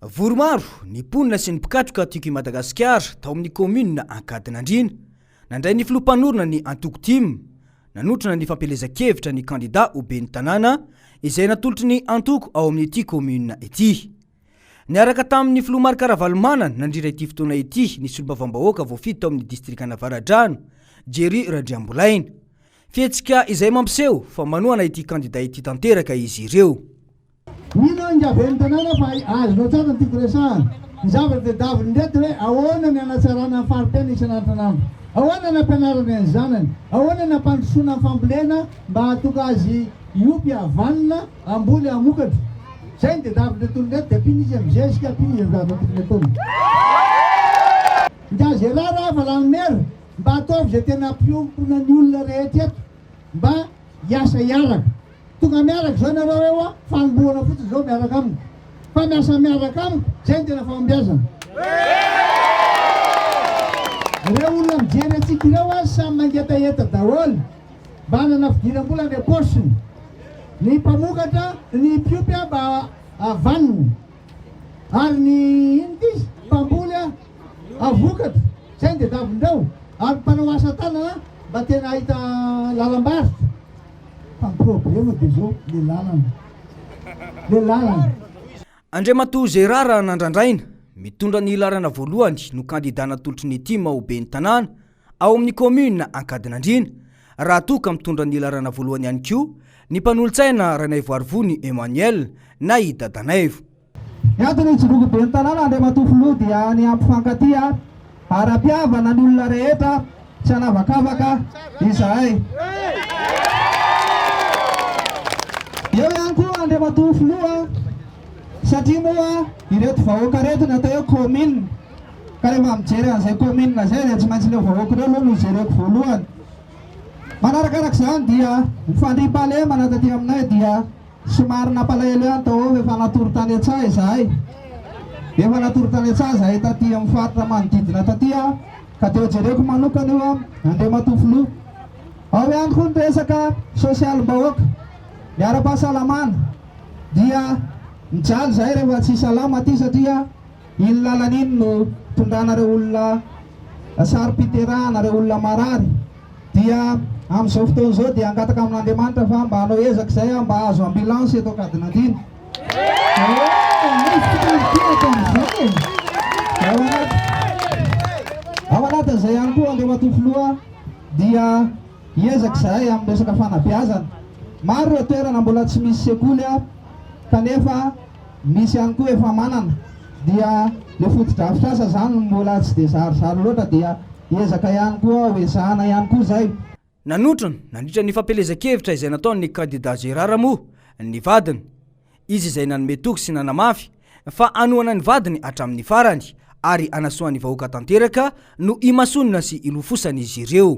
Vory maro ny mponina sy ny mpikatroka Tiako i Madagasikara tao amin'ny kaominina Ankadinandriana. Nandray ny filoha mpanorina ny antoko tim, nanotrona ny fampielezan-kevitra ny kandida ho ben'ny tanàna izay natolotry ny antoko ao amin'ity kaominina ity. Niaraka tamin'ny filoha Marc Ravalomanana nandritra ity fotoana ity ny solombavambahoaka voafidy tao amin'ny distrikan'Avaradrano, Jerry Randriambolaina. Fihetsika izay mampiseho fa manohana ity kandida ity tanteraka izy ireo. Mino aho ingahy ben'ny tanàna fa azonao tsara ny tiako resahana. Ny zavatra tadiavin'ireto hoe ahoana ny hanatsarana ny fari-piainana isan'andro. Ahoana ny hampianarana ny zanany. Ahoana ny hampandrosoana ny fambolena mba hahatonga azy hiompy havanona, hamboly, hamokatra. Izay no tadiavin'ireto olona ireto dia ampiana izy amin'ny zezika, ampiana izy amin'ny zavatra tokony hataony. Ingahy Gérard a, fa lany maire, mba ataovy izay tena hampiompona ny olona rehetra eto mba hiasa hiaraka. Tonga miaraka izao nareo eo a, fanombohana fotsiny izao miaraka amiko. Fa miasa miaraka amiko, izay no tena fahombiazana. Ireo olona mijery antsika ireo a, samy mangetaheta daholo, mba hanana fidiram-bola any am-paosiny. Ny mpamokatra, ny mpiompy a mba havanona. Ary ny inona ity izy? Mpamboly a, havokatra. Izay no tadiavin'ireo. Ary ny mpanao asa tanana mba tena hahita lalam-barotra. Fa ny problema dia zao, le lalana. Le lalana. Andriamatoa Gérard Nandrandraina, mitondra ny laharana voalohany no kandida natolotry ny tim ho ben'ny tanàna ao amin'ny kaominina Ankadinandriana, raha toa ka mitondra ny laharana voalohany ihany koa ny mpanolotsaina Ranaivoarivony Emmanuel na i Dadanaivo. Ny antony hijoroako ben'ny tanàna Andriamatoa Filoha dia ny hampifankatia ary hampihavana ny olona rehetra tsy hanavakavaka izahay. Eo ihany koa Andriamatoa Filoha satria moa ireto vahoaka ireto ny atao hoe kaominina ka rehefa mijery an'izay kaominina izay dia tsy maintsy ireo vahoaka ireo aloha no jereko voalohany. Manarakaraka izany dia ny fandriampahalemana taty aminay dia Somary nampalahelo ihany tao fa efa natory tany an-tsaha izahay. Efa natory tany an-tsaha izahay taty amin'ny faritra manodidina taty ka dia hojereko manokana io Andriamatoa Filoha. Ao ihany koa ny resaka sosialim-bahoaka, ny ara-pahasalamana dia mijaly izahay rehefa tsy salama aty satria iny lalana iny no tondrana ireo olona saro-piterahana, ireo olona marary. Dia amin'izao fotoana izao dia hangataka amin'Andriamanitra fa mba hanao ezaka izay aho mba hahazo ambulance eto Ankadinandriana. Ao anaty ao anatin'izay ihany koa Andriamatoa Filoha dia hiezaka izahay amin'ny resaka fanabeazana. Maro ireo toerana mbola tsy misy sekoly kanefa misy ihany koa efa manana dia le fotodrafitrasa izany no mbola tsy dia zarizary loatra dia Hiezaka ihany koa ho ezahana ihany koa izay. Nanotrona nandritra ny fampielezan-kevitra izay nataon'ny kandida Gérard moa ny vadiny. Izy izay nanome toky sy nanamafy fa hanohana ny vadiny hatramin'ny farany ary hanasoa ny vahoaka tanteraka no imasoana sy ilofosan'izy ireo.